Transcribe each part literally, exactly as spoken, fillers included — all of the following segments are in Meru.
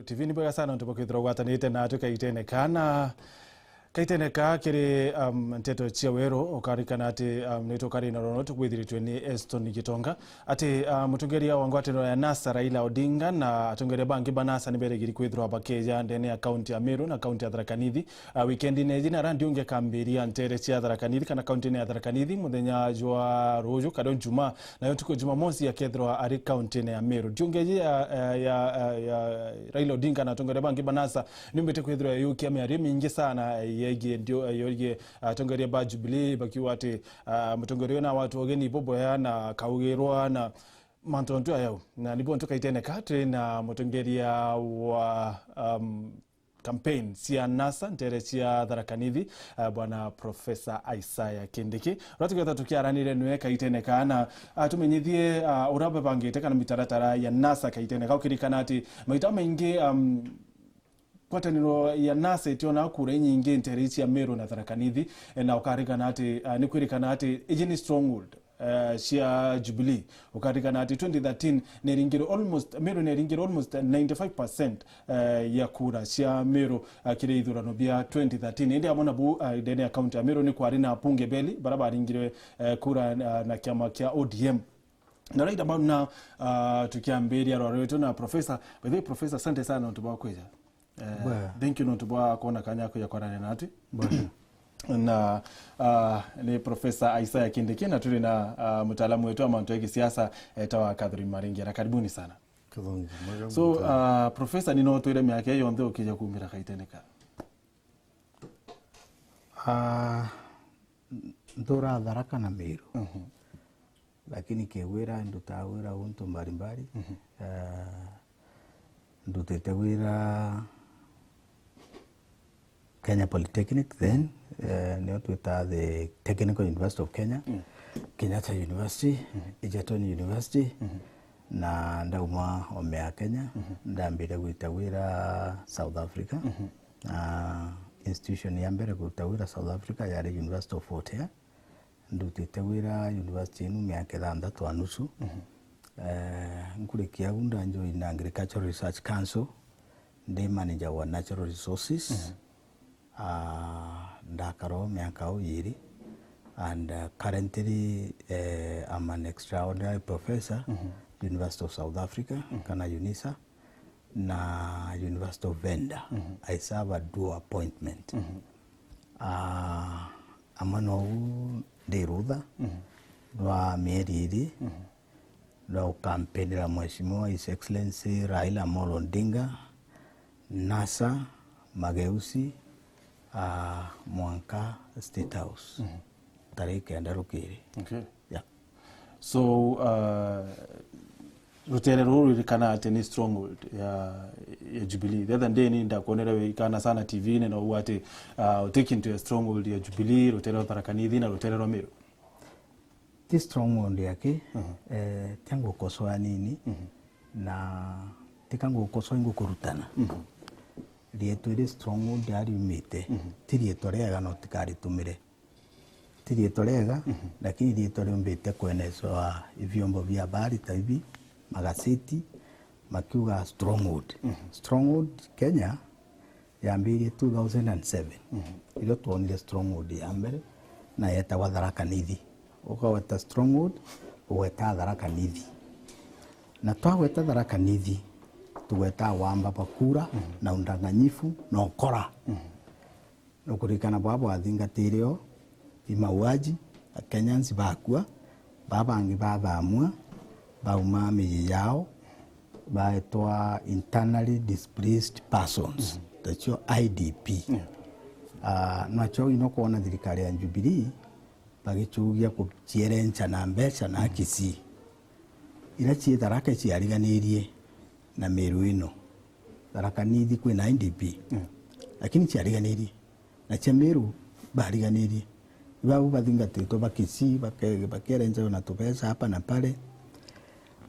T V ni bwega sana nontu bwa kwithirwa ugwatanite natwi kaitene kana kaitene ka kiri, um, nteto cia weru. Ukarikana ati, um, ni tukari na rono tukwithiritwe ni Eston Gitonga ati, uh, mutongeria wa ngwataniro ya NASA Raila Odinga na atongeria bangi ba NASA ni berigiri kwithirwa bakeja ndene ya kaunti ya Meru na kaunti ya Tharaka Nithi, uh, wikendi-ini iji na randi ungi kambiria ntere cia Tharaka Nithi kana kaunti-ini ya Tharaka Nithi muthenya jwa ruju kana Jumaa. Nayo ntuku ya Jumamosi akethirwa ari kaunti-ini ya Meru. Ndiungeji ya, ya, ya, ya Raila Odinga na atongeria bangi ba NASA niumbite kwithirwa yayukia miario mingi sana yegie ndio, yegie atongeria ba Jubilee bakiuga ati, ah, mutongeria uyu nawe atwa ugeni bubwea na akaugirwa na mantu ontu ayau. Na nibo ntukaitene ka turi na mutongeria wa, um, campaign cia NASA ntere cia Tharaka Nithi, uh, bwana Professor Isaiah Kindiki. Uria tugetha tukiaranire nwe kaitene kana, uh, tumenyithie, uh, uria babangite kana mitaratara ya NASA kaitene ka ukirikana ati maita maingi, um, ngwataniro ya NASA itiona kura inyingi ntere cia Meru na Tharaka Nithi, eh, na ukarikana ati, uh, ni kwirikana ati iji ni stronghold eh, cia Jubilee. Ukarikana ati twenty thirteen neringire almost, Meru neringire almost ninety-five percent, eh, ya kura cia Meru, eh, kiri ithurano bia twenty thirteen. Indi amwe na bu, eh, ndene ya kaunti ya Meru ni kwari na Punge Beli, bara baringire, eh, kura na, na kiama kia O D M. Na right about now, uh, tukiambiria rwaro rwetu na Professor. By the way, Professor, asante sana nontu bwa kwija. Eh, Bwega. Thank you nontu bwa kwona kanya ya kuja kwarania natwi. Bwega. Na, ah, ni Professor Isaiah Kindiki, na turi na, ah, mutaalamu wetu wa mantu ya gisiasa, etawa Catherine Maringira. Karibuni sana. Kathongi, mwega. So, mutaalamu. Ah, Professor, ni no twire miaka iyo yonthe ukija kumira kaitene ka? Ah, ntura Tharaka na Meru. Mhm. Lakini kiwira ndutaa wira untu mbalimbali. Mhm. Eh, ndutite wira Kenya Polytechnic then, eh, nio twita the Technical University of Kenya, Mm. Kenyatta University, Mhm. Egerton University, Mhm. na ndauma ome ya Kenya, Mhm. ndambire gwita wira South Africa. Mhm. Na institution ya mbere kuruta wira South Africa yari University of Fort Hare. Ndutite wira university inu miaka ithanthatu na nusu. Mhm. Eh, nkurikia au ndanjoin Agricultural Research Council, ndi manager wa natural resources. Mhm. Ah, ndakara o miaka au iiri, and, uh, currently, eh, I'm an extraordinary professor, Mhm. University of South Africa, Mhm. kana UNISA, na University of Venda. Mhm. I serve a dual appointment. Mhm. Ah, amwe nou ndi rutha Mhm. rwa mieri iiri Mhm. rwa gukampenera Mheshimiwa His Excellency Raila Amolo Odinga, NASA, Mageuzi, ah, mwanka State House. Mhm. Tarehe kenda rukiri. Okay. Yeah. So, uh, rutere ruru rurikana ati ni stronghold ya, ya Jubilee. The other day ni ndakuonere wikana sana T V-ini na uga ati, uh, utikintwe stronghold ya Jubilee, rutere rwa Tharaka Nithi na rutere rwa Meru. Ti stronghold yake, Mhm. eh, tia ngukosoa nini, Mhm. na tika ngukosoa ngukurutana. Mhm. Rietwa iri stronghold ariumite, Mhm. ti rietwa riega na utikaritumire. Ti rietwa riega, Mhm. lakini rietwa riumbite kwenecwa ivyombo bia habari ta ibi, magaceti, makiuga stronghold. Mhm. Stronghold Kenya yambirie two thousand and seven. Mhm. Irio twonire stronghold ya mbere, na yetagwa Tharaka Nithi. Ukagweta stronghold, ugweta Tharaka Nithi. Na twagweta Tharaka Nithi, tugweta wamba bwa kura, Mhm. na undanganyifu, na ukora. Mhm. Nukuririkana bwa bwathingatire o, i mauaji, Kenyans bakua, babangi bathamua, bauma miji yao, baetwa internally displaced persons, Mhm. tacio I D P. Yeah. Ah, nacio ino kwona thirikari ya Jubilee, bagicugia kucierenca na mbeca na Mhm. Kisii. Ira cii Tharaka ciariganirie na Meru ino. Tharaka Nithi kwina I D P. Mm. Lakini ciariganirie. Na cia Meru bariganirie. Ibau bathingatitwe ba Kisii, bake-, bakerenca na tubeca hapa na pale.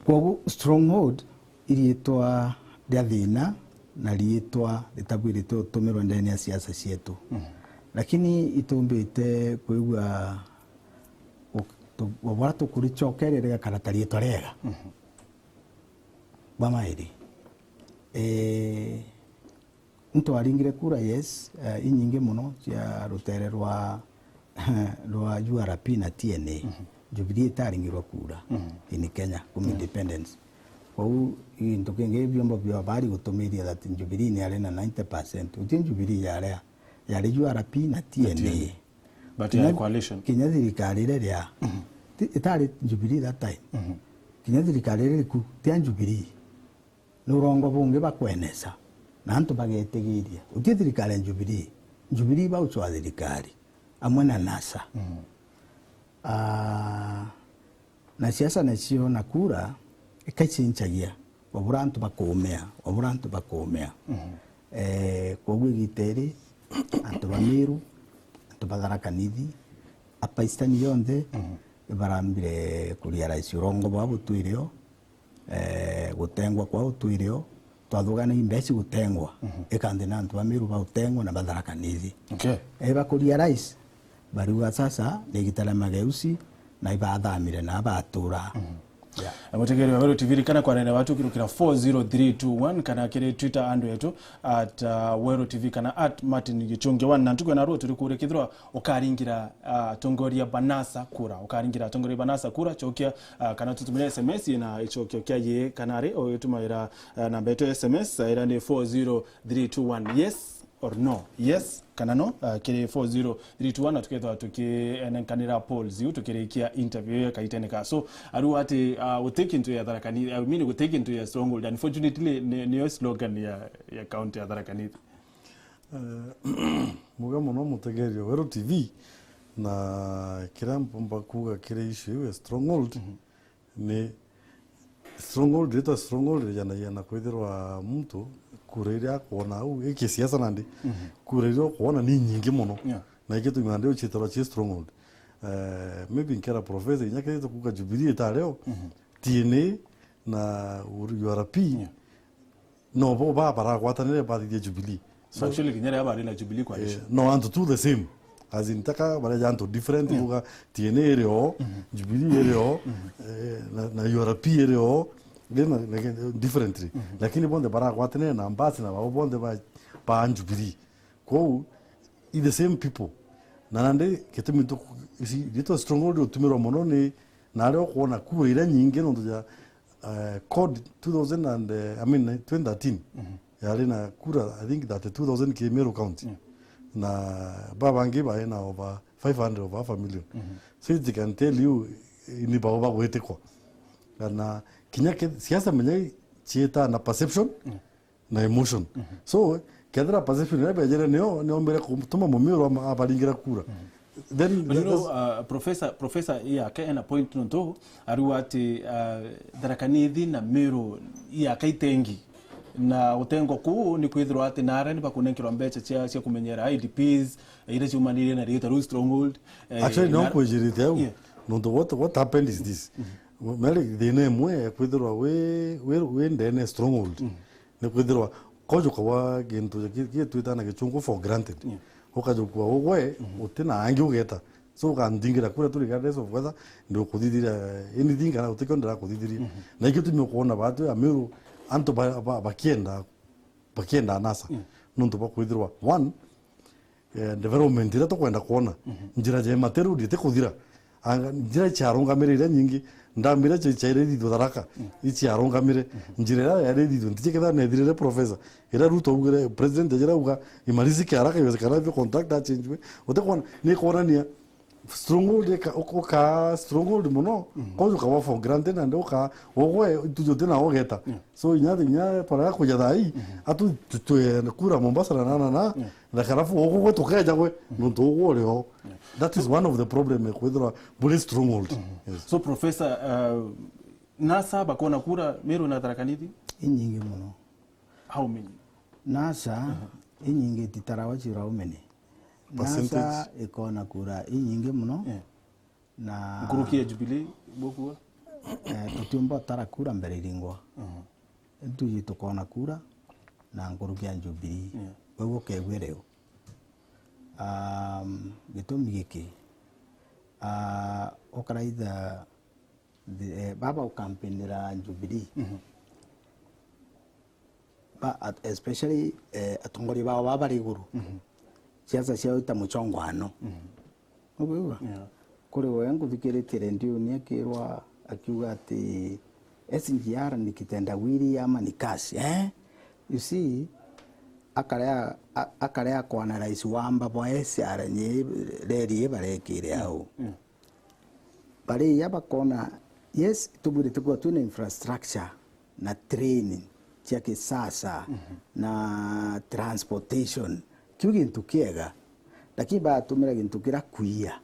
Kwogu stronghold iriitwa ria thina na riitwa ritabwirite utumirwa ndene ya siasa cietu. Mm. Lakini itumbite kwigua uk-, tu-, bwara tukuricokeria rigakara ta riitwa riega. Mhm. Bwa mairi, eh, Antu aringire kura, yes, eh, inyingi muno cia rutere rwa, rwa U R P na T N A. Mhm. Jubilee itaringirwe kura Mhm. in Kenya, kuma Mhm. independence. Kwou, into kingi, biombo bia habari gutumiria that Jubilee ni yari na ninety percent. Uti Jubilee yari, yari U R P na T N A. T N A. But Kinya, ya coalition. Kinya thirikari iria ria, Mhm. ti-, itari Jubilee that time. Mhm. Kinya thirikari iria riku, ti ya Jubilee. Ni urongo bungi bakwenesa, na antu bagetigiria. Uti thirikari ya Jubilee. Jubilee bauchwa thirikari, amwe na NASA. Mhm. Ah, na siasa nacio na kura, ikaicinchagia, wabura antu bakumea, wabura antu bakumea. Mhm. Eh, kwoguo igita iri, antu ba Meru, antu ba Tharaka Nithi, apa Eastern yonthe, Mhm. ibarambire kurealize urongo bwa butwire o, eh, gutengwa kwa utwire o, twathuganagia mbeca gutengwa, Mhm. ikanthi na antu ba Meru bautengwa na ba Tharaka Nithi. Okay. Eh, bakurealize, bariuga sasa ni igita ria mageuzi, na ibathamire na batura. Mhm. Yeah. Mutegeri wa Weru T V, ririkana kwaranira watu kirukira four zero three two one kana kiri Twitter handle yetu at, uh, Weru T V kana at Martin Gichunge one. Na ntuku ya narua turi kuria kithirwa ukaringira, uh, atongoria ba NASA kura. Ukaringira atongoria ba NASA kura, chokia, uh, kana tutumire S M S na ichokio kia yee kana ri, uyitumaira, uh, namba yetu ya S M S, ira ni four zero three two one. Yes or no? Yes kana no, uh, kiri four zero three two one, na tukethwa tukienenkanira polls iu tukirikia interview ya kaitene ka. So, ariu ati, uh, uti kintu ya Tharaka Nithi, I mean, uti kintu ya stronghold. Unfortunately, ni, niyo slogan ya, ya county ya Tharaka Nithi. Eh, muga muno mutegerio Weru T V, na kiria mpumba kuuga kiri issue iu ya stronghold, Mhm. ni stronghold, ritwa stronghold rijanagia na kwithirwa muntu kura iria akwona au, i kisiasa nandi, Mhm. kura iria ukwona ni nyingi muno. Yeah. Na ikitumi nandi ucitarwa ci stronghold. Eh, maybe nkera professor, inya kethirwa kuuga Jubilee itari o, Mhm. T N A na U R P, Yeah. no bo ba baragwatanire bathithia Jubilee. So, actually, kinya riria bari na Jubilee Coalition, eh, no antu tu the same. As in, taka bareja antu different, Yeah. kuga T N A iri o, Mhm. Jubilee iri o, Mhm. eh, na, na U R P iri o, then na, na, differently. Mhm. Lakini bonthe baragwatanire na mbasi na babo bonthe ba, ba Jubilee. Kwou, i the same people. Na nandi gitumi tu-, ici, ritwa stronghold ritumirwa muno ni, na aria ukwona kura iria nyingi nontu ja eh, CORD two thousand and, eh, I mean, twenty thirteen, Mhm. yari na kura, I think, thirty-two thousand ki Meru County. Yeah. Na babangi bari na over five hundred, over half a million. Mhm. So it can tell you, eh, ni bao bagwitikwa. Na kinya ke-, siasa menya ciita na perception Yeah. na emotion. Mhm. So, kethira perception iria bejere nio, niombire kutuma Mumiru ama-, abaringira kura. Mhm. Then, But you know, that's uh, Professor, Professor, yeah, ke ena point nontu, ariu ati, uh, Tharaka Nithi na Meru iaka itengi. Na gutengwa kuu ni kwithirwa ati nara ni bakunenkerwa mbeca cia, cia kumenyera I D Ps, iria ciumanirie na riitwa riu stronghold. Eh, Actually, no na kwijirite au. Yeah. Nontu what, what happened is this. Mhm. Mary, thina imwe ya kwithirwa wi, wi, wi ndene stronghold. Mhm. Ni kwithirwa koju kawa gintu gi-, gi-, twita na gichungu for granted. Yeah. Ukajukua ugwe, Mhm. uti na angi ugeta. So, ukandingira kura tu regardless of whether ndikuthithiria anything kana utikio ndirakuthithiria. Mhm. Na ikio tumi ukuona batu ya Meru, antu ba, ba, bakienda, bakienda NASA. Yeah. Nontu bwa kwithirwa, one, eh, development iria tukwenda kwona. Mhm. Njira ja Imateru nditikuthira. Anga, njira iciarungamire iria nyingi, ndamire cia, ciaire ithithwe Tharaka, Mm. iciarungamire. Mhm. Njira iria yaire ithithwe, ntichiketha nethirire professor. Iria Ruto augire, president ajira auga, imalizike haraka iwezekana hivyo contract achenjwe. Utekwona, ni kwonania stronghold ika-, uka-, uka stronghold muno, Mm. koju kawa for granted and uka, ugwe, tujo tina ogeta. Yeah. So, inya, inya, para ya kuja thai, Mhm. atu tu-, twe kura Mombasa na, na, na, na, Yeah. na karafu, ugwe tukeja gwe, Mhm. nontu ugwe uri o. Yeah. That is one of the problem, eh, kwithirwa buri stronghold. Mhm. Yes. So, Professor, uh, NASA bakona kura Meru na Tharaka Nithi? Inyingi muno. How many? NASA, Mhm. inyingi titarawa cira how many? Percentage? NASA ikona kura inyingi muno. Yeah. Na nkuruki ya Jubilee, bukua? Eh, tutiumba utara kura mbere iringwa. Mhm. Tuji tukona kura na nkuruki ya Jubilee. Yeah. Bau ukegwire u. Um, gitumi giki, ah, ukaraitha thi-, eh, baba ukampinira Jubilee. Mhm. ba, at-, especially, eh, atongoria bao baba bari iguru. Mhm. Siasa ciao ita muchongwano. Mhm. Nukwigua? Yeah. Kuri we nguthikiritie redioni akirwa, akiuga ati S G R ni kitendawili ama ni cash, eh? You see, akarea, a-, akarea kuanalyze wamba bwa S G R nye reri ii barekire au. Mm. Bariya bakona, yes, tubwirite kuba twina infrastructure na training cia kisasa, mhm, na transportation. Kiu gintu kiega, lakini batumira gintu kiria kuiya.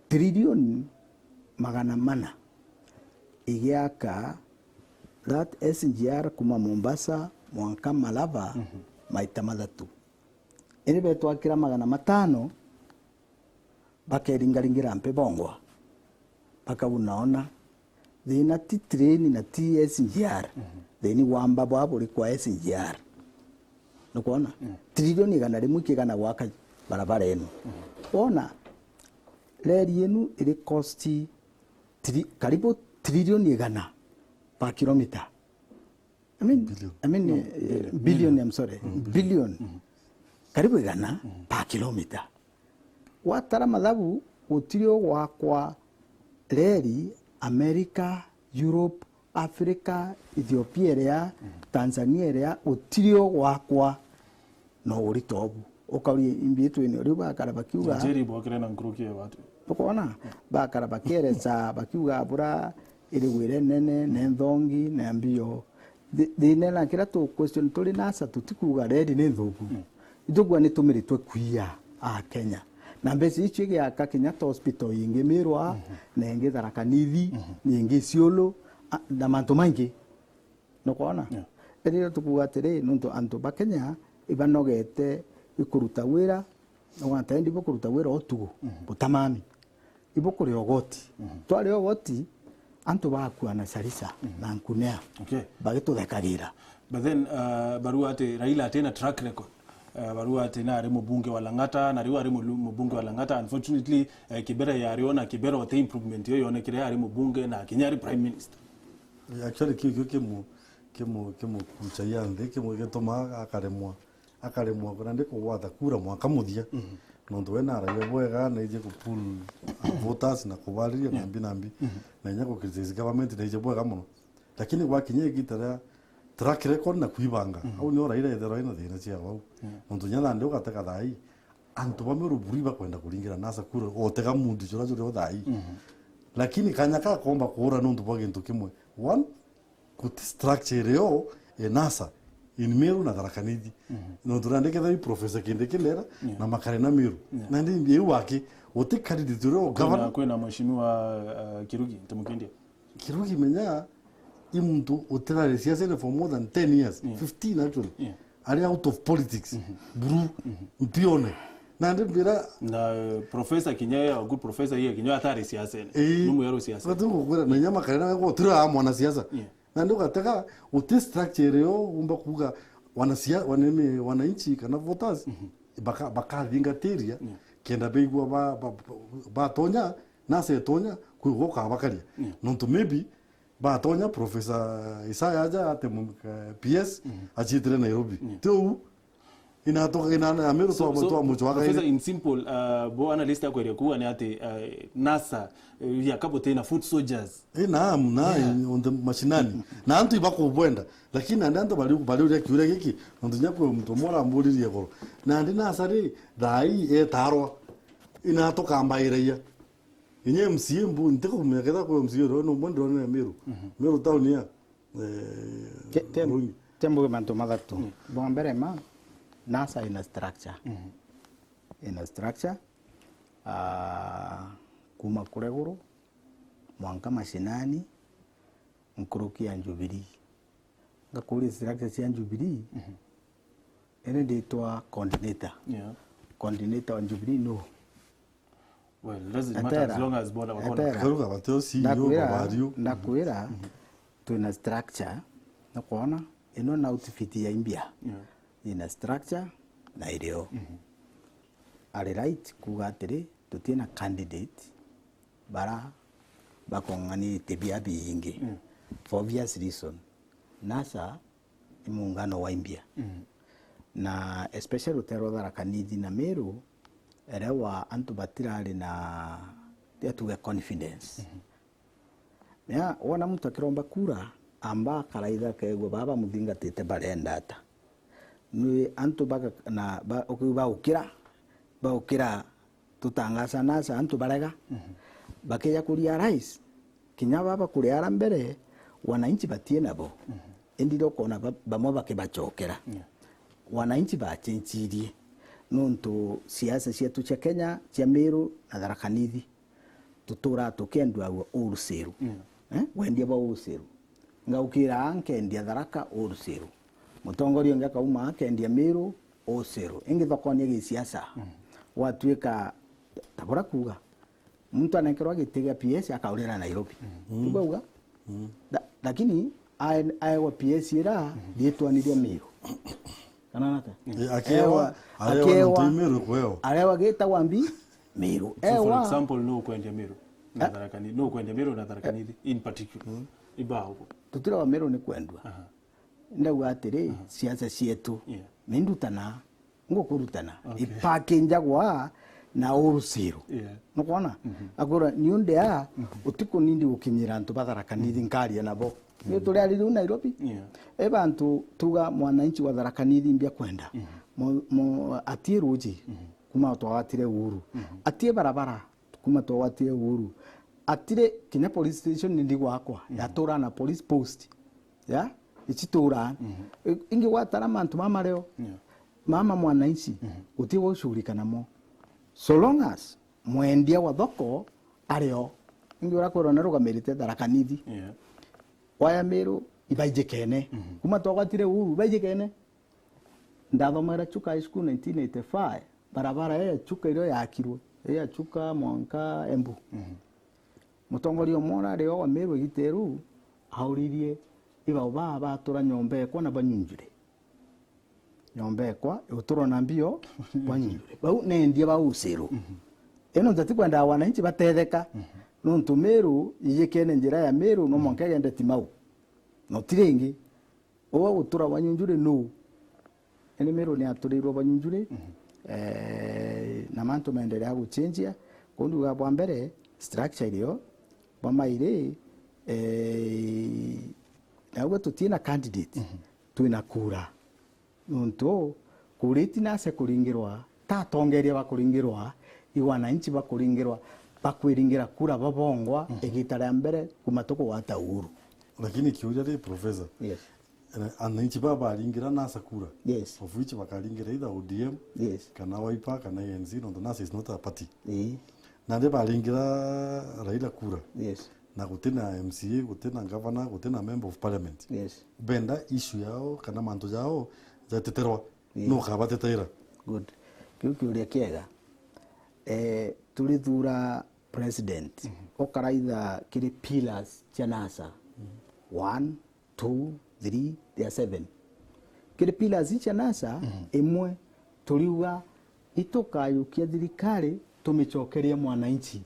Trilioni magana mana igiaka that S G R kuma Mombasa mwanka Malava, mhm, maita mathatu. Indi betwakira magana matano, bakeringaringira mpe bongwa. Bakauga, naona, thina ti train na ti S G R, mhm, thina wamba bwa buri kwa S G R. Nukwona? Mm. Trilioni igana rimwe ikigana gwaka barabara ino. Mhm. Wona, reri inu iri cost tri-, karibu trilioni igana per kilometer. I mean, billion. I mean, no, eh, billion. Billion, I'm sorry. Mm. Billion. Mm. Karibu igana, mm, per kilometer. Watara mathabu, gutiri ugwakwa reri America, Europe, Africa, Ethiopia iria, mm, Tanzania iria, gutiri ugwakwa na urito obu. Ukauria imbi itwini riu bakara bakiuga. Nigeria ibwakire na nkuruki ya watu. Ukona? Mm. Bakara bakieresa, bakiuga bura irigwire nene, ne nthongi, ne mbio. Thi-, thina na kiria tu question turi NASA tutikuuga reri ni nthuku. Mm. Itukuuga ni tumiritwe kuiya a Kenya. Na mbeca icio igiaka kinya ta hospital ingi Mirwa, mhm, na ingi Tharaka Nithi, mhm, na ingi Isiolo, a, na mantu maingi. Nukwona? Yeah. Ethira tukuuga atiri, nontu antu ba Kenya ibanogete ikuruta wira, ugata indi bukuruta wira utuku, mhm, butamami. Ibukuria ugoti. Mhm. Twaria ugoti, antu bakua na carisa, mhm, na nkunea. Okay. Bagituthekagira. But then, uh, barua ati Raila atina track record. Uh, barua ati na ari mubunge wa Lang'ata, na riu ari mulu-, mubunge wa Lang'ata. Unfortunately, uh, Kibera yari ona Kibera ote improvement yo yonekire ari mubunge na kinya ari prime minister. Eh, actually, kiu, kiu kimu-, kimu-, kimukuchagia nthi, kimu-, gitumaa akaremwa, akaremwa nandi kugwata kura mwaka muthia. Mhm. Nontu we naragia bwega, naiji ku pull voters na kubariria, yeah, nambi nambi. Mhm. Na inya ku criticize government naiji bwega mono. Lakini gwakinya igita ria track record na kwibanga, mhm, au nio Raila ethirwa ina thina cia wau. Yeah. Nontu nya nandi ugatega thai, antu ba Meru buru ibakwenda kuringira NASA kura, otega muntu jura juri o thai. Mhm. Lakini kanya kakomba kuura nontu bwa gintu kimwe. One, guti structure irio e NASA in Meru na Tharaka Nithi. Mhm. Nontu nandi kethira i Professor Kindiki ndera, yeah, na makare na Meru. Yeah. Nandi iu waki, guti candidate urio o governor. Kwina, kwina mheshimiwa, uh, Kirugi, ntimukindia. Kirugi menya, i muntu utirari siasene for more than ten years, yeah, fifteen actually. Yeah. Ari out of politics. Mhm. Buru, mhm, mpione. Nandi mbira. Na, eh, professor kinya, a good professor iye kinya atari siasene. Ii. Ni mweru siasa. Batu ngukwira, na inya makare na gutira mwana siasa. Yeah. Nandi ugatega, uti structure irio umba kuuga wanasia-, wanene, wananchi kana voters, mhm, baka-, bakathingatiria, yeah, kenda beigua ba-, ba-, ba-, batonya, NASA itonya, kwi gukabakaria. Yeah. Nontu maybe batonya Professor Isaya aja ate mu-, eh, P S, mhm, aciitire Nairobi. Yeah. Ti uu? Inatoka ina Amiru. So, twa-, so, twamucwaka Professor, iri. In simple, uh, bo analyst akweria kuuga ni ati, uh, NASA, uh, yakabote na foot soldiers. Eh, naam, na, yeah, on the mashinani. Na antu ibakubwenda. Lakini nandi antu bari, bari uria kiuria giki, nontu nya kwi muntu umwe uramburirie iguru. Nandi NASA ri, thai etarwa. Inatoka mbairaia. Inya M C A mbu, ntikumenya ketha kwi M C A uria ni umwe ndonere Meru. Mhm. Meru town ya, eh, Te-, te-, Rurungi. Te mbuge mantu mathatu. Mm. Bwa mbere ma, NASA ina structure. Mhm. Ina structure, ah, kuma kuria iguru, mwanka mashinani, nkuruki ya Jubilee. Ngakuria structure cia Jubilee, mhm, iri nditwa coordinator. Yeah. Coordinator wa Jubilee no? Well, it doesn't matter as long as boda wakona. Etera. Karuga bateo C E O. Ndakwira, babariu. Ndakwira, mhm, twina structure, nukwona, ino na outfit ya imbia. Yeah. Ina structure na irio. Mhm. Ari right kuuga atiri, tutina candidate bara bakong'anite bia biingi. Mm. For obvious reason. NASA ni muungano wa imbia. Na especially ruteere rwa Tharaka Nithi na Meru, erewa antu batirari na, tia tuge, confidence. Mea, wona muntu akiromba kura, amba akaraitha akegua baba bamuthingatite barenda ata. Ni antu baga-, na ba-, ukiu baukira, baukira tutangasa NASA, antu barega. Bakija ku realize, kinya baba kuri ara mbere, wananchi batie nabo. Indi riu ukona ba-, bamwe bakibacokera. Wananchi bacenjirie. Nontu siasa cietu cia Kenya, cia Meru na Tharaka Nithi, tuturaa tukiendua wholesale. Eh? Wendia bwa wholesale. Ngaukira aa nkendia Tharaka wholesale. Mutongoria ungi akauma aa akendia Meru wholesale. Ingi thokoni ya gisiasa. Gwatuika, ta buria kuuga, muntu anenkerwa giti gia P S akaurira Nairobi. Tibauga? La-, lakini ae-, aewa P S ira riitwani ria Meru. Kana nata? Eh, akewa, akewa, akewa nontu i Meru kweo. Arewa gitagwa mbi Meru. So, for example, no kwendia Meru na Tharaka Nithi, no kwendia Meru na Tharaka Nithi in particular. Ibaugo. Tutirawa Meru ni kwendua. Ndauga atiri, siasa cietu ni ndutana, ngukurutana. Ipakinjagwa na wholesale. Nukwona? Akwira, niundia, utiku nindi gukinyira antu ba Tharaka Nithi nkaria nabo. Ni turiarire u Nairobi. E bantu tuga mwananchi wa Tharaka Nithi mbia kwenda. Mo-, mo-, atie ruji, kuma twawatire uhuru. Atie barabara, kuma twawatire uhuru. Atire kinya police station ni ndigwakwa, yatura na police post. Ya? Ici tura. I-, ingi gwatara mantu ma mareo. Mama mwananchi, uti gushughulika namo. So long as mwendia wa thoko areo. Ingi urakwirwa na rugamirite Tharaka Nithi. Waya Meru, ibaijikene. Kuma twagwatire uhuru, ibaijikene. Ndathomera Chuka High School nineteen eighty-five, barabara ya Chuka irio yakirwe, ya Chuka mwanka Embu. Mutongoria umwe urari o wa Meru igita riu auririe, ibao baa batura nyomba ekwa na banyunjure. Nyomba ekwa iguturwa na mbio banyunjure. Bau nendia ba wholesale. Ino nja tikwenda wananchi batetheka, nontu Meru ijikene njira ya Meru no mwanka igende Timau. No ti ringi. Uwe gutura bwa nyunjuri nu? Indi Meru ni aturirwe bwa nyunjuri, eh, na mantu meendelea gucenjia. Kou ndiuga bwa mbere, structure irio, bwa mairi, eh, naugwe tutina candidate, twina kura. Nontu kura iti nase kuringirwa, ta atongeria bakuringirwa, i wananchi bakuringirwa, bakwiringira kura babongwa igita ria mbere kuma tukugwata uhuru. Lakini kiuria ri, Professor, yes. Eh, ananchi baba baringira NASA kura, yes, of which bakaringira either O D M, yes, kana Wiper, kana A N C, nontu NASA is not a party. Ii. Nandi baringira Raila kura, yes, na gutina M C A, gutina governor, gutina member of parliament. Yes. Benda issue yao kana mantu jao jateterwa, ii, nu ukabatetera? Good. Kiu kiuria kiega. Eh, turithura president, mhm, ukaraitha kiri pillars cia NASA. Mhm. One, two, three, there are seven. Kiri pillars ici cia NASA, mhm, imwe turiuga itukayukia thirikari tumicokerie mwananchi.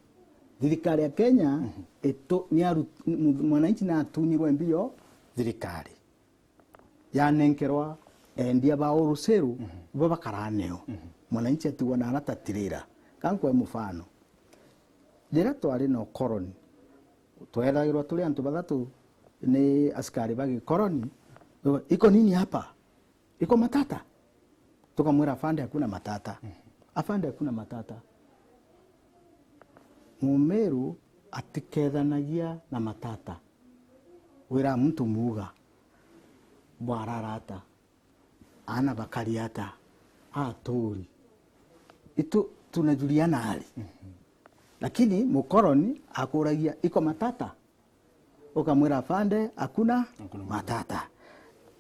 Thirikari ya Kenya, mhm, itu-, ni aru-, ni mu-, mwananchi natunyirwe mbio thirikari. Yanenkerwa endia ba wholesale, mhm, bo bakaraa neo. Mhm. Mwananchi atigwa na ara tatirira. Ka nkwe mufano. Riria twari na ukoroni, tweethagirwa turi antu bathatu ni askari ba gikoroni, "Iko nini hapa? Iko matata?" Tukamwira, "Afande, hakuna matata." Mhm. "Afande, hakuna matata." Mumeru atikethanagia na matata. Wira muntu muuga, bwarara ata? Aana bakari ata? Aturi? Itu tunajuliana hali. Mhm. Lakini mukoroni akuragia, "Iko matata?" Ukamwira, "Afande, hakuna, hakuna matata."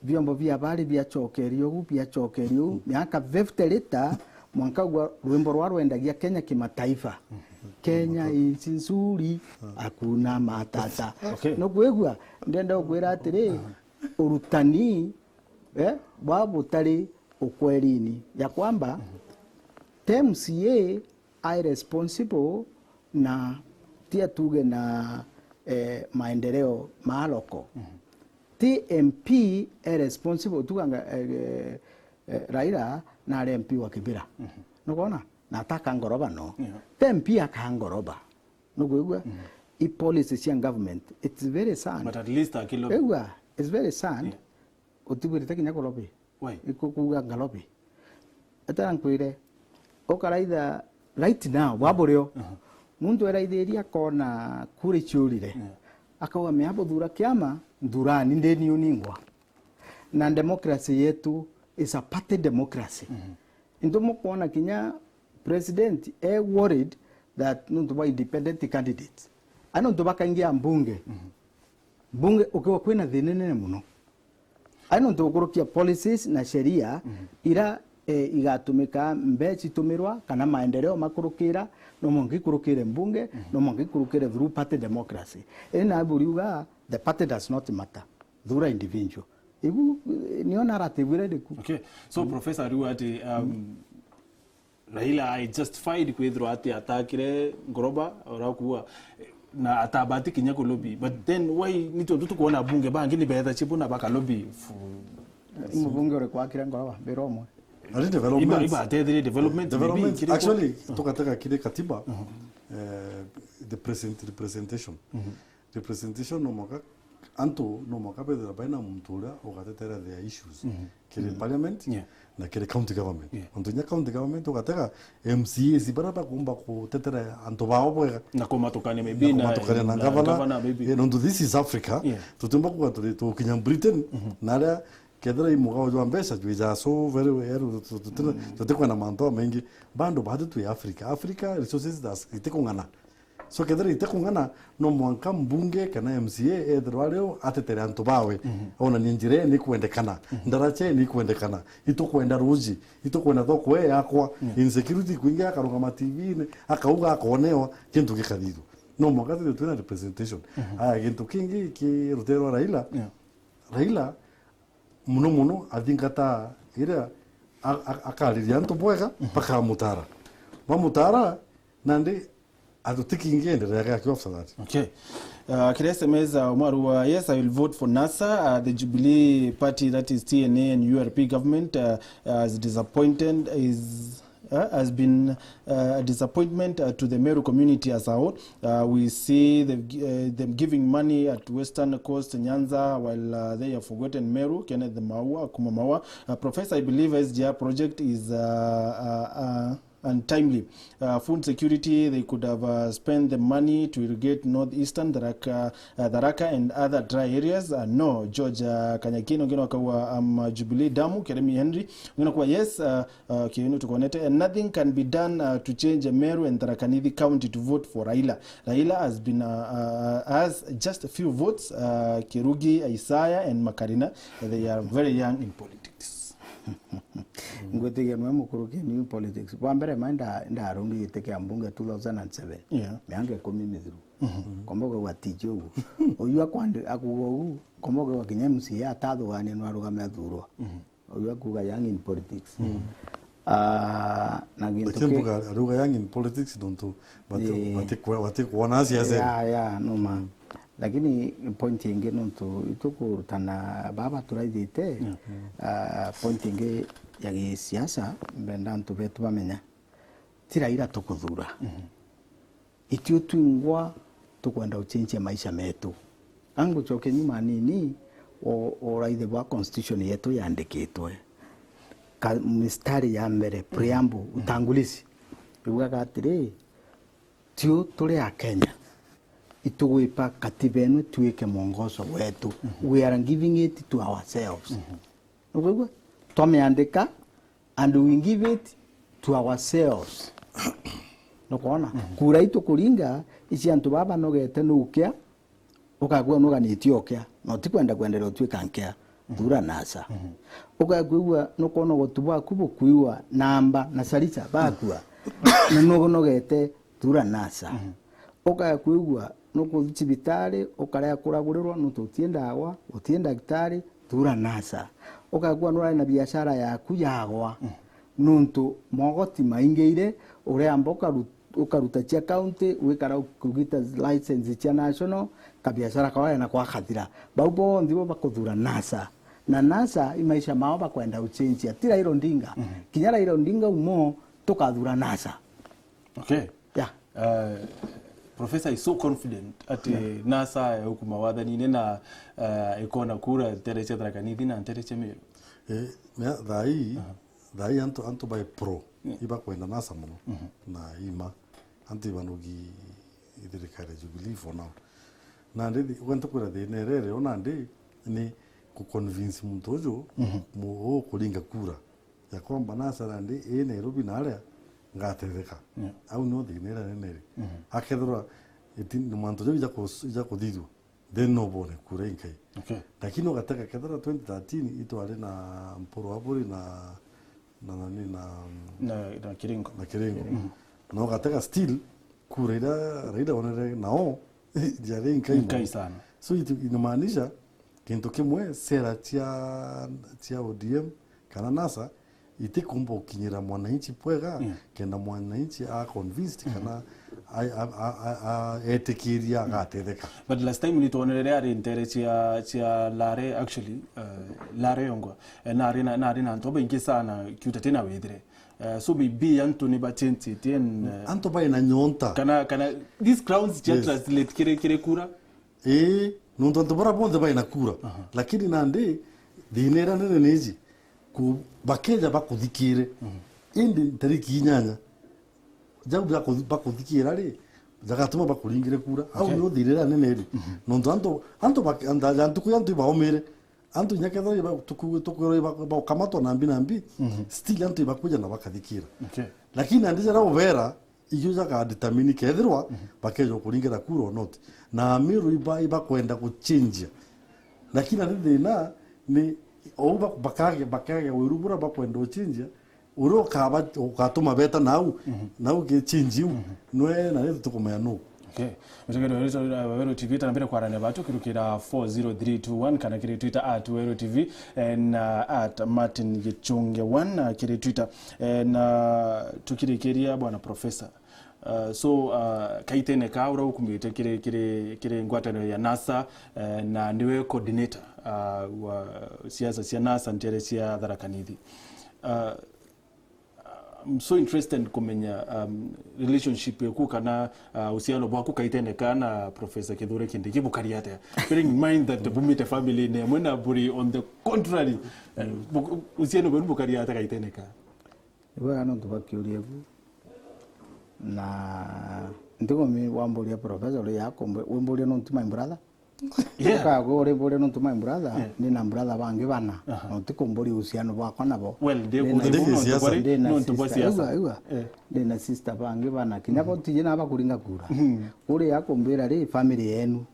Vyombo vya habari biacokeria ugu, biacokeria ugu. Miaka fifty later, mwanka ugwa rwimbo rwa rwendagia Kenya kimataifa. Mhm. "Kenya inchi nzuri, hakuna matata." Okay. Nukwigua? Ndenda gukwira atiri, urutani, eh, bwa butari ukwerinĩ, ya kwamba, mhm, ti M C A ai responsible na tia tuge na, eh, maendeleo ma local. Mhm. Ti M P e responsible, tuganga, eh, eh, Raila na ari M P wa Kibera. Nukwona? Na ataka ngoroba no. Yeah. Ti M P aka ngoroba. Nukwigua? I policy cia government. It's very sad. But at least akilo- Igua, it's very sad. Yeah. Utibwirite kinya kulobi. Why? Iku-, kuuga ngalobi. Etera nkwire, ukaraitha right now, bwa burio. Muntu eraithiria akona kura iciurire. Yeah. Akauga, "Mea buthura kiama, nthurani ndini uningwa." Na democracy yetu is a party democracy. Intu mukwona kinya president e worried that nuntu bwa independent candidates. Ai nuntu bakaingia mbunge. Mbunge ukiwa kwina thina inene muno. Ai nuntu gukurukia policies na sheria ira, eh, igatumika, mbeca itumirwa, kana maendeleo makurukira, no mwanka ikurukire mbunge, no mwanka ikurukire through party democracy. Indi na buriuga, the party does not matter. Thura individual. Ibu, eh, nio narrative iria iriku. Okay. So, Professor, ariuga ati, um, Raila ai justified kwithirwa ati atakire ngoroba, ora kuwa, eh, na atabati kinya kulobi. But then why ni tontu tukwona bunge bangi ni betha chibu na bakalobi for Ni mubunge uriku wakire ngoroba, mbira umwe. Ari development. Iba, iba atethirie development, maybe, development, kiri ku- actually, tukatega kiri katiba, eh, the present representation. Representation no mwanka, antu no mwanka bethira baina muntu uria ugatetera their issues kiri parliament na kiri county government. Yeah. Antu nya county government ugatega M C As baria bakumba kutetera antu bao bwega. Na kumatukania maybe na, na kumatukania na na governor. Governor maybe. Eh, nontu this is Africa. Yeah. Tutiumba kuga turi tukinya Britain, na aria kethira i mugao jwa mbeca jwijaga so very well, tu-, tu-, tu-, tu-, tutikwenda mantu jamaingi. Bado bati twi Africa. Africa resources das-, itikung'ana. So, kethira itikung'ana, no mwanka mbunge kana M C A ethirwa ari o atetere antu bawe, onanie njira ii ni ikwendekana, ndaraca ii ni ikwendekana, itukwenda ruji, itukwenda thoko ii yakwa, insecurity kwingi, akarungama T V-ini, akauga, akonewa, gintu gikathithua. No mwanka twithirwe twina representation. Aya, gintu kingi ki rutere rwa Raila, Raila, muno muno athingata iria a-, a-, akariria antu bwega, bakamutara. Bamutara, nandi atuti kingi endereage akiwa after that. Okay. Uh, kiri S M S, uh, Omwaru, uh, yes, I will vote for NASA. Uh, the Jubilee Party, that is T N A and U R P government, uh, uh, is disappointed, is uh, has been, uh, a disappointment, uh, to the Meru community as a whole. Uh, we see the, uh, them giving money at Western Coast, Nyanza, while, uh, they have forgotten Meru. Kenneth Maua, Kuma Maua. Uh, Professor, I believe S G R project is, uh, uh, uh, untimely. Uh, food security, they could have, uh, spent the money to irrigate northeastern Tharaka, uh, Tharaka and other dry areas. Uh, no, George, uh, Kanyakino, ngino kawa, um, Jubilee Damu, Keremi Henry, ngino kwa yes, uh, Uh, okay, ino tukonete, and nothing can be done, uh, to change Meru and Tharaka Nithi County to vote for Raila. Raila has been, uh, uh, has just a few votes, uh, Kirugi, Isaiah, and Makarina. They are very young in politics. Ngwitikia nwe mukuruki new politics. Bwa mbere, ma nda-, ndarungi giti kia mbunge two thousand and seven. Yeah. Miaka ikumi mithiru. Komba ukigwa tiji uguo. Uyu akwandi-, akuga uguo, komba ukigwa kinya M C A atathugania no arugame athurwa. Uyu akuga young in politics. Ah, na gintu Lakini ki- mbuga ariuga young in politics nontu bati-, Ii. bati-, batikwona siasa. Ya, ya, no ma. Lakini point ingi nontu itukurutana baba turaithite, ah, point ingi ya gisiasa, mbenda antu betu bamenya. Ti Raila tukuthura. Itio twingwa tukwenda gucenjia maisha metu. Angucoke nyuma nini, o, o raithe bwa constitution yetu yandikitwe. Ka, mistari ya mbere, preamble, utangulizi. Iugaga atiri, tiu turi a Kenya. Itugwipa katiba ino ituike mwongozo wetu. We are giving it to ourselves. Nukwigua? Twamiandika and we give it to ourselves. Nukwona? Kura itukuringa, ici antu baba nogete nukia, ukagua nuganitie ukia, na utikwenda kwenderea utuika nkia, thura NASA. Ugakwigua nukwona ugotu bwaku bukuiwa namba na carica bakua, na nugunogete, thura NASA. Ukaga kwigua nukuthi cibitari, ukarega kuragurirwa nontu utii ndawa, utii ndagitari, thura NASA. Ukaga kwigua nurari na biashara yaku yagwa nontu mogoti maingiire, ureamba ukaru-, ukaruta cia county, wikara ukugita license cia national, kabiashara kawe na kwakathira. Bau bonthe bo bakuthura NASA. Na NASA i maisha mao bakwenda ucenjia. Ti Raila Odinga. Mhm. Kinya Raila Odinga umo tukathura NASA. Okay. Yeah. Uh, Professor is so confident ati NASA yaukuma wathanine na, uh, ikona kura ntere cia Tharaka Nithi na ntere cia Meru. Eh, na thaa ii, aha, thaa ii antu, antu bai pro, yeah, ibakwenda NASA muno. Mhm. Na ima, antu ibanogi thirikari ya Jubilee for now. Nandi thi-, gwe ntukwira thina iria iri o nandi ni ku convince muntu uju, mhm, mu-, ukuringa kura ya kwamba NASA nandi ii Nairobi na aria ngatetheka. Yeah. Au nio thina iria nene iri. Mhm. Akethirwa iti-, ni mantu jau ija kus-, ija kuthithua, then no bone kura inkai. Okay. Lakini ugateka kethira twenty thirteen itwari na Mpuru Aburi na, na nani na, na, na Kiringo. Na Kiringo. Mhm. Na ugateka still kura iria Raila onere nao jari inkai. Inkai sana. So it inamaanisha kintu kimwe, sera cia, cia O D M kana NASA itikumba gukinyira mwananchi bwega, mm, kenda mwananchi a convinced, mm, kana a, a, a, a, a, etikiria, mm, agatetheka. But last time nitwonere riria ari ntere cia, cia Lare, actually, uh, Lare yongwa, eh, nari na, nari na antu babaingi sana kiuta tina withire. Uh, so maybe antu ni bachenjitie and, uh, antu bai na nyonta. Kana, kana these crowns cia, yes, translate kiri, kiri kura. Ii, nontu antu bara bonthe bai na kura. Aha. Lakini nandi, thina iria nene ni iji, ku-, bakeja bakuthikire. Mhm. Indi ntariki inyanya, jau bakuthi-, bakuthikira ri, jagatuma bakuringire kura. Au, okay, nio thina iria nene iri. Mhm. Nontu antu, antu bak-, anta-, antu kwi antu ibaumire. Antu inya kethira iba-, tuku-, tukwirwa iba-, ibaukamatwa nambi nambi, mhm, still antu ibakuja na bakathikira. Okay. Lakini nandi jaria ubera, icio jaga determine kethirwa, mhm, bakeja kuringira kura or not. Na Amiru iba-, ibakwenda guchenjia. Lakini ari thina ni ou ba-, bakage, bakage wiru bura bakwenda guchenjia, uria ukaba, ukatuma beta nau, mhm, nau gichenji u, mhm, nwe na ni tukumenya nu. Okay. Mutegeri wa Weru, uh, Weru T V, tana mbere kwarania batu kirukira four zero three two one kana kiri Twitter at Weru T V, eh, na at Martin Gichunge one, uh, kiri Twitter. Eh, na tukirikiria, Bwana Professor, uh, so, uh, kaitene ka uria ukumite kiri, kiri, kiri ngwataniro ya NASA, uh, na niwe coordinator, uh, wa siasa cia NASA ntere cia Tharaka Nithi. Uh, I'm so interested kumenya, um, relationship yaku kana, uh, uhusiano bwaku kaitene ka na Professor Kithure Kindiki bukari atia? Bearing in mind that bumite family ne mwe na buri on the contrary, uh, bu-, uhusiano bwenu bukari atia kaitene ka? Ni bwega nontu bwa kiuria bu. Na ntigumi wamburia professor uria yakumbe, wimburia nontu my brother. Yeah. Ukagwe urimburia nontu my brother, yeah, ni na brother bangi bana. Aha. Na utikumburia uhusiano bwakwa nabo. Well, ndi-, ndi na, ndi na siasa. Ndi na nontu bwa sister. Siasa. Igua, igua. Eh. Ndi na sister bangi bana. Kinya, mhm, bo tiji na bakuringa kura. Mhm. Uria yakumbira ri family yenu.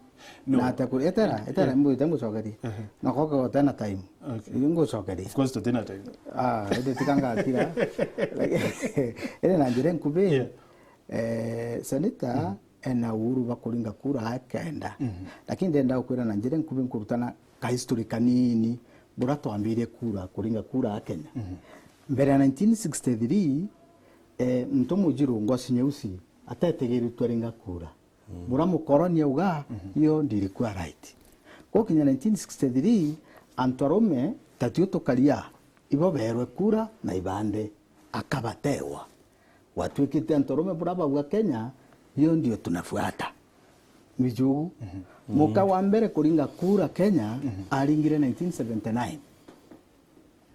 No. Na ate kuri-, etera, etera, yeah, mbwite ngucokerie. Ehe. Na koke gotena time. Okay. Iyo ngucokerie. Of course, tutina time. Ah, ende tika ngatira. Ende na njira nkubi. Yeah. Eh, Senator, mhm, ena uhuru bwa kuringa kura akenda. Mhm. Lakini ndenda gukwira na njira nkubi nkurutana ka history kanini, bura twambirie kura, kuringa kura a Kenya. Mhm. Mbere ya nineteen sixty-three, eh, muntu Mujiru Ngosi Nyeusi atetegiritwe ringa kura. Mm. Bura mukoroni auga, mhm, hiyo ndilikuwa right. Gukinya nineteen sixty-three, antu arume ta tio tukaria, ibo berwe kura na ibande, akabatewa. Gwatuikite antu arume bura bauga Kenya, hiyo ndio tunafuata. Mijugu. Mhm. Muka wa mbere kuringa kura Kenya, mhm, aringire nineteen seventy-nine.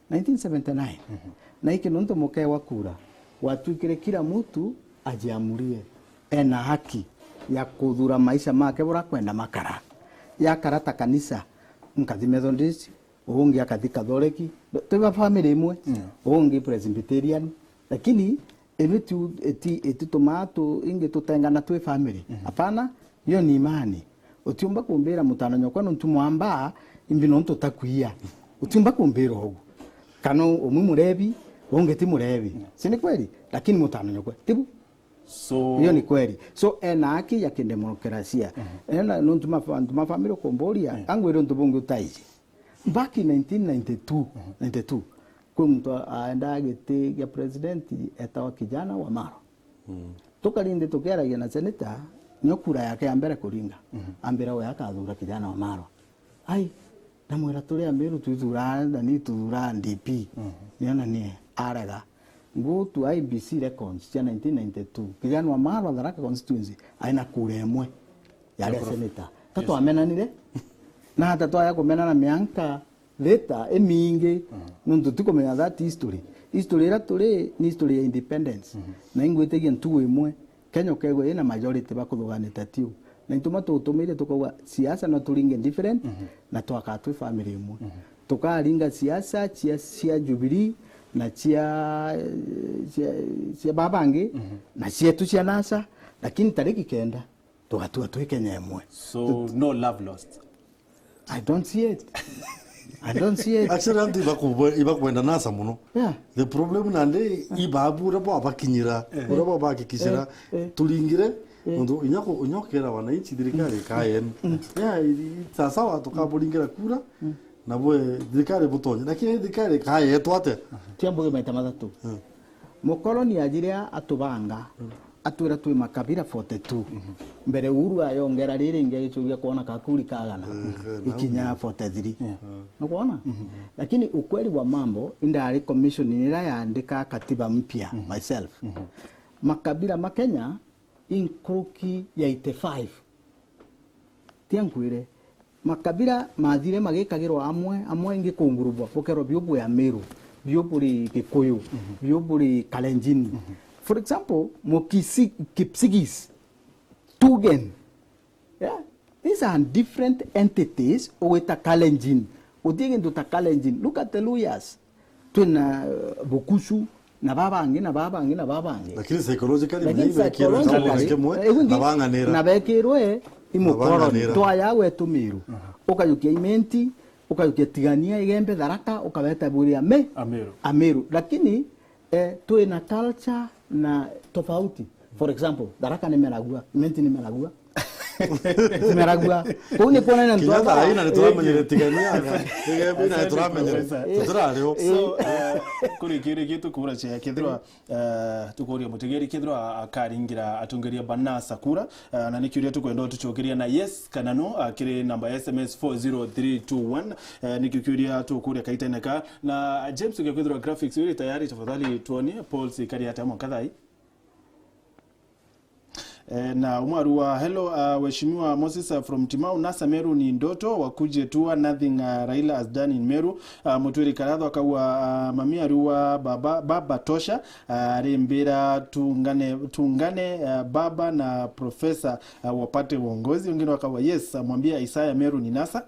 Nineteen seventy-nine. Mhm. Na iki nontu mukewa kura, gwatuikire kila mtu ajiamurie. Ena haki ya kuthura maisha make bura kwenda makara. Yakara ta kanisa, nkathi Methodist, ungi akathi Kathoreki, twi ba family imwe, yeah, ungi Presbyterian, lakini ibi tu, iti, ititumaa tu, ingi tutengana twi family. Mhm. Hapana, hiyo ni imani. Utiumba kumbira mutano nyokwa nontu mwamba, imbi nontu utakwia. Utiumba kumbira ugu. Kana umwe murebi, ungi ti murebi. Yeah. Si ni kweli? Lakini mutano nyokwa, tibu? So hiyo ni kweli. So, ena haki ya kidemokrasia. Mhm. Ena, nontu ma, antu ma family ukumburia, yeah, angwire untu bungi utaiji. Back in nineteen ninety-two, mhm, ninety-two, kwi muntu a-, aendaa giti gia president etawa Kijana Wamalwa. Mm. Tukarindi tukiaragia na senator, nio kura yake ya mbere kuringa. Mhm. Ambira we akathura kijana wa Marwa. Ai, ndamwira turi Amiru twithuraa, na ni tuthuraa D P. Mhm. Niona ni arega. Go to I E B C records cia nineteen ninety-two. Kijana wa Marwa Tharaka constituency aina kura imwe ya ria senator. Yes. Tatwamenanire. Na hata twaya kumenana mianka later imingi, mhm, nontu tukumenya that history. History iria turi ni history ya independence. Mhm. Na ingwitikia ntugu imwe, Kenya ukegwa ina majority bakuthuganite tiu. Na ituma tutumire tukauga siasa no turinge different, mhm, na twakaa twi family imwe. Mhm. Tukaringa siasa cia, cia Jubilee na cia, cia, cia babangi, mhm, na cietu cia NASA, lakini tariki kenda tugatua twi Kenya imwe. So, no love lost. I don't see it. I don't see it. Actually, antu ibaku-, ibakwenda NASA muno. Yeah. The problem nandi ibabu uria bwabakinyira, eh, uria bwabahakikishira, eh, eh, turingire, eh, nontu inya ku-, inya ukera wananchi thirikari ikaye. Mm. Yeah, i-, i-, sawa sawa, tukaburingira kura, mm, na bwe thirikari butonye. Lakini thirikari ikaye twate. Tia mbuge maita mathatu. Mm. Mukoloni ajiria atubanga, mm, atwira twi makabira forty-two. Mhm. Mbere Uhuru ayongera riri ingi agicuria kwona kakuri kagana, mhm, ikinya forty-three. Yeah. Nukwona? Mhm. Lakini ukweli wa mambo, indari commission iria yaandika katiba mpya, mhm, myself. Mhm. Makabira ma Kenya inkuruki ya eighty-five. Tia nkwire, makabira mathire magikagirwa amwe, amwe ingi kungurubwa, bukerwa biu bwi Amiru, biu buri Gikuyu, mhm, biu buri Kalenjin. Mhm. For example, Mukisi-, Kipsigis, Tugen. Yeah? These are different entities, ugwita Kalenjin. Uti gintu ta Kalenjin. Look at the Luyas. Twina, uh, Bukusu, na babangi, na babangi, na babangi. Lakini psychologically, lakini menya ibekirwe psychologically, kaumwe na kimwe, eh, igu ingi, na bang'anira. Na bekirwe i mukoroni. Na bang'anira. Twaya gwetu Miru. Aha. Ukajukia Imenti, ukajukia Tigania, Igembe, Tharaka, ukabeta buri Ame-, Amiru. Amiru. Lakini, eh, twina culture na tofauti. For example, Tharaka ni Meragua, Imenti ni Meragua. Meragua. Kuu ni kuonania kinya thaa ina ni turamenyere Tigania, Igembe ina ni turamenyere. Asante, Professor. Tutirario. So, uh, kuri kiuria gitu kuura cia kethirwa, uh, tukuria mutegeri kethirwa akaringira atongeria ba NASA kura, uh, na ni kiuria tukwenda utucokeria na yes kana no, uh, kiri namba ya S M S four zero three two one, uh, ni kiuria tukuria kaitene ka. Na James, ungekethirwa graphics uri tayari, tafadhali tuonie polls ikari atia mwanka thaa ii. Eh, na umwe arua, "Hello, uh, Waheshimiwa Moses, uh, from Timau, NASA Meru ni ndoto, wakuje tua, nothing, uh, Raila has done in Meru." Uh, Mutwiri Karatho akauga, uh, "Mami arua baba, baba tosha, uh, arimbira tungane, tungane, uh, baba na professor, uh, wapate uongozi." Wengine wakawa, "Yes, uh, mwambie Isaya Meru ni NASA."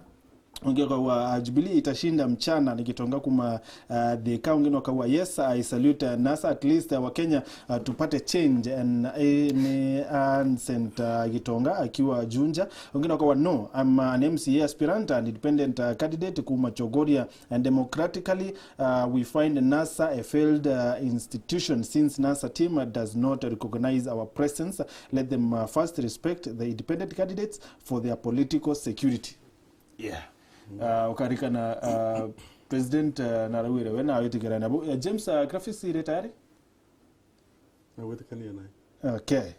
Ungi akauga, uh, "Jubilee itashinda mchana." Ni Gitonga kuma, uh, Thika. Wengine wakawa, "Yes, I salute, uh, NASA, at least, uh, Wakenya, uh, tupate change." And, eh, ni Ancent, uh, Gitonga akiwa Junja. Wengine wakawa, "No, I'm an M C A aspirant and independent, uh, candidate kuma Chogoria, and democratically, uh, we find NASA a failed, uh, institution since NASA team, uh, does not recognize our presence. Let them, uh, first respect the independent candidates for their political security." Yeah. Uh, ukarikana, uh, President, uh, narauire we nawitikira nabo. Uh, James, uh, graphics iri tayari? Nawitikania nayo. Okay.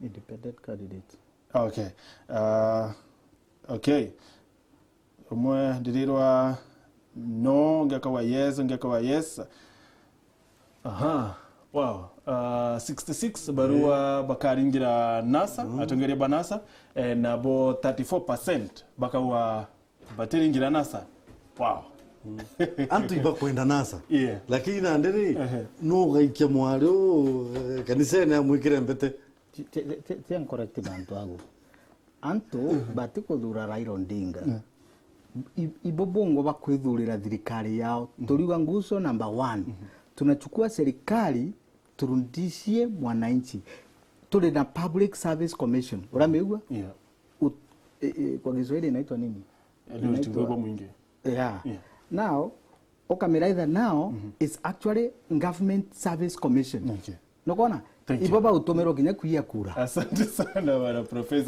Independent candidate. Okay. Uh, okay. Umwe ndirirwa no, ungi akauga yes, ungi akauga yes. Aha. Wow. Uh, sixty-six barua bakaringira NASA, atongeria ba NASA, eh, nabo thirty-four percent bakauga batiringira NASA. Wow. Antu ibakwenda NASA. Yeah. Lakini nandi ri, ehe, no ugaikia mwari u, eh, kanisene amwikire mbete. Ti, ti, ti, ti, ti correct bantu agu. Antu batikuthura Raila Odinga. I-, ibo bongo bakwithurira thirikari yao. Turiuga nguso number one. Tunachukua serikali turudishie mwananchi. Turi na Public Service Commission. Uramigua? Yeah. Ut-, e, e, kwa Kiswahili inaitwa nini? Ndio inaitwa uchunguzi wa mwingi. Yeah. Yeah. Now, ukamira either now is actually Government Service Commission. Okay. Nukona? Thank you. Ibo bautumirwo kinya kuiya kura. Asante sana, bwana Professor.